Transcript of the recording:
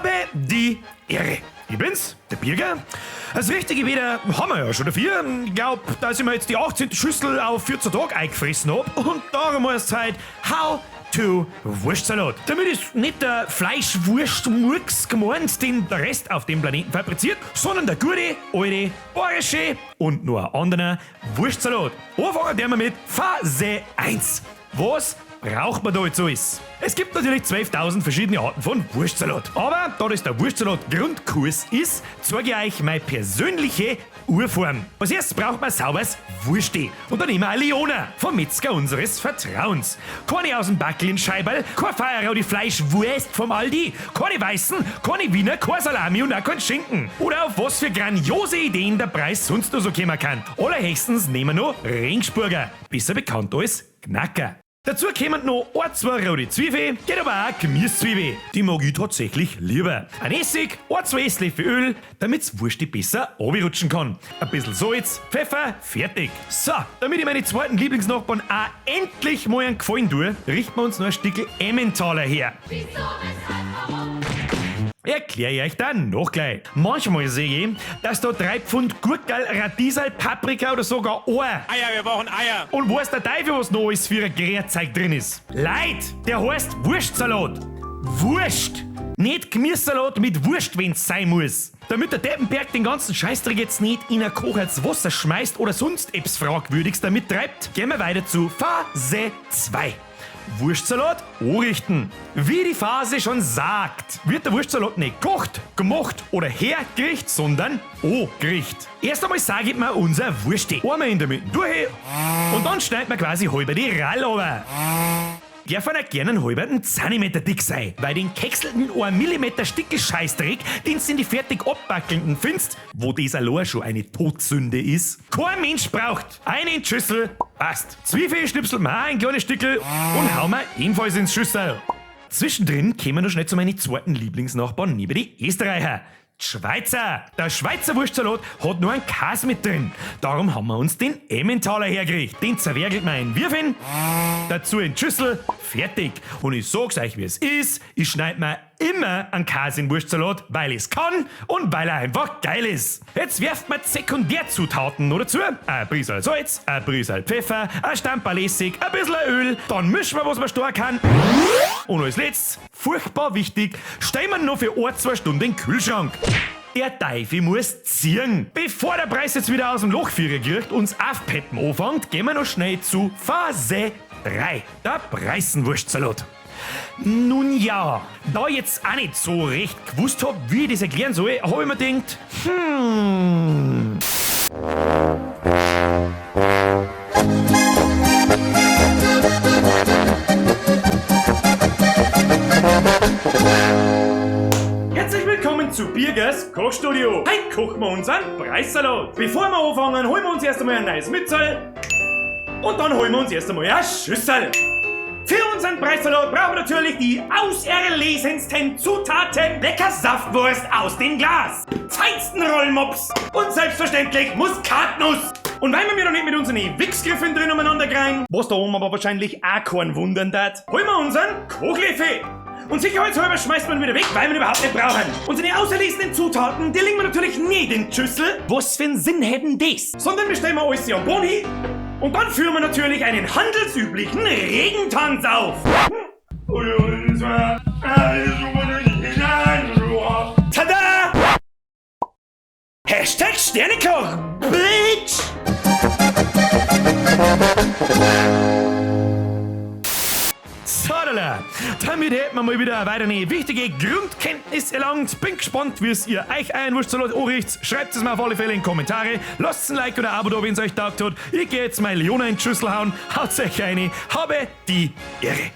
Habe die Ehre. Ich bin's, der Birger. Das richtige Wetter haben wir ja schon dafür. Ich glaub, dass ich mir jetzt die 18. Schüssel auf 14 Tag eingefressen hab. Und darum heißt es heute How to Wurstsalat. Damit ist nicht der Fleischwurstmurks gemeint, den der Rest auf dem Planeten fabriziert, sondern der gute, alte, bayerische und nur ein anderer Wurstsalat. Anfangen werden wir mit Phase 1. Was braucht man da jetzt alles? Es gibt natürlich 12.000 verschiedene Arten von Wurstsalat. Aber da das der Wurstsalat-Grundkurs ist, zeige ich euch meine persönliche Urform. Als erstes braucht man sauberes Wursti. Und dann nehmen wir eine Leona vom Metzger unseres Vertrauens. Keine aus dem Backel in Scheiberl, kein Feierrau die Fleischwurst vom Aldi, keine Weißen, keine Wiener, kein Salami und auch kein Schinken. Oder auf was für grandiose Ideen der Preis sonst noch so kommen kann. Allerhöchstens nehmen wir noch Regensburger, besser bekannt als Knacker. Dazu kommen noch ein, zwei rote Zwiebeln, geht aber auch Gemüsezwiebeln. Die mag ich tatsächlich lieber. Ein Essig, ein, zwei Esslöffel Öl, damit's Wursti besser runterrutschen kann. Ein bisschen Salz, Pfeffer, fertig. So, damit ich meine zweiten Lieblingsnachbarn auch endlich mal einen Gefallen tue, richten wir uns noch ein Stückel Emmentaler her. Wieso, weshalb, warum? Erkläre ich euch dann noch gleich. Manchmal sehe ich, dass da 3 Pfund Gurkel, Radiesel, Paprika oder sogar Eier. Eier, wir brauchen Eier. Und weiß der Teufel, was noch alles für ein Gerät drin ist. Leid, der heißt Wurstsalat. Wurst! Nicht Gemüsesalat mit Wurst, wenn's sein muss. Damit der Deppenberg den ganzen Scheißdreck jetzt nicht in ein kochendes Wasser schmeißt oder sonst etwas Fragwürdiges damit treibt, gehen wir weiter zu Phase 2. Wurstsalat anrichten. Wie die Phase schon sagt, wird der Wurstsalat nicht gekocht, gemacht oder hergerichtet, sondern angerichtet. Erst einmal sage ich mir unser Wursti. Einmal in der Mitte durch und dann schneidet man quasi halber die Rall runter. Darf einer gerne einen halben Zentimeter dick sein, weil den kekselten 1 Millimeter Stickel Scheißdreck, den du in die fertig abbackelnden findest, wo das allein schon eine Todsünde ist, kein Mensch braucht. Eine in die Schüssel, passt. Zwiebel schnipselt man auch ein kleines Stickel und hauen wir ebenfalls ins Schüssel. Zwischendrin kommen wir noch schnell zu meinen zweiten Lieblingsnachbarn neben die Österreicher. Die Schweizer. Der Schweizer Wurstsalat hat nur einen Käse mit drin. Darum haben wir uns den Emmentaler hergerichtet. Den zerwerkelt man in Würfeln, dazu in die Schüssel, fertig. Und ich sag's euch, wie es ist, ich schneid mir immer einen Käse in Wurstsalat, weil ich's kann und weil er einfach geil ist. Jetzt werft man die Sekundärzutaten noch dazu. Ein Briesel Salz, ein Briesel Pfeffer, ein Stamperl Essig, ein bisschen Öl, dann mischen wir, was man stark kann. Und als letztes, furchtbar wichtig, stellen wir noch für ein, zwei Stunden in den Kühlschrank. Der Teufel muss ziehen. Bevor der Preis jetzt wieder aus dem Loch führen kriegt und uns aufpeppen anfängt, gehen wir noch schnell zu Phase 3, der Preißenwurstsalat. Nun ja, da ich jetzt auch nicht so recht gewusst hab, wie ich das erklären soll, hab ich mir gedacht, Herzlich willkommen zu Birgers Kochstudio. Heute kochen wir unseren Preissalat. Bevor wir anfangen, holen wir uns erst einmal ein neues Mützerl und dann holen wir uns erst einmal eine Schüssel. Für unseren Preissalat brauchen wir natürlich die auserlesensten Zutaten. Lecker Saftwurst aus dem Glas, feinsten Rollmops und selbstverständlich Muskatnuss. Und weil wir mir noch nicht mit unseren Wichsgriffen drin umeinander greien, was da oben aber wahrscheinlich auch keinen wundern dat, holen wir unseren Kochlöffel. Und sicherheitshalber schmeißt man wieder weg, weil wir ihn überhaupt nicht brauchen. Unsere auserlesenen Zutaten, die legen wir natürlich nicht in die Schüssel. Was für einen Sinn hätten das? Sondern wir stellen wir alles hier am Boden hin. Und dann führen wir natürlich einen handelsüblichen Regentanz auf. Tada! Hashtag Sternekoch, Bitch! Sodala. Damit hätten wir mal wieder weiter eine wichtige Grundkenntnis erlangt. Bin gespannt, wie es ihr euch einen Wurstsalat anrichtet. Schreibt es mir auf alle Fälle in die Kommentare. Lasst ein Like oder ein Abo da, wenn's euch taugt hat. Ich geh jetzt meine Leona in die Schüssel hauen. Haut euch eine. Habe die Ehre.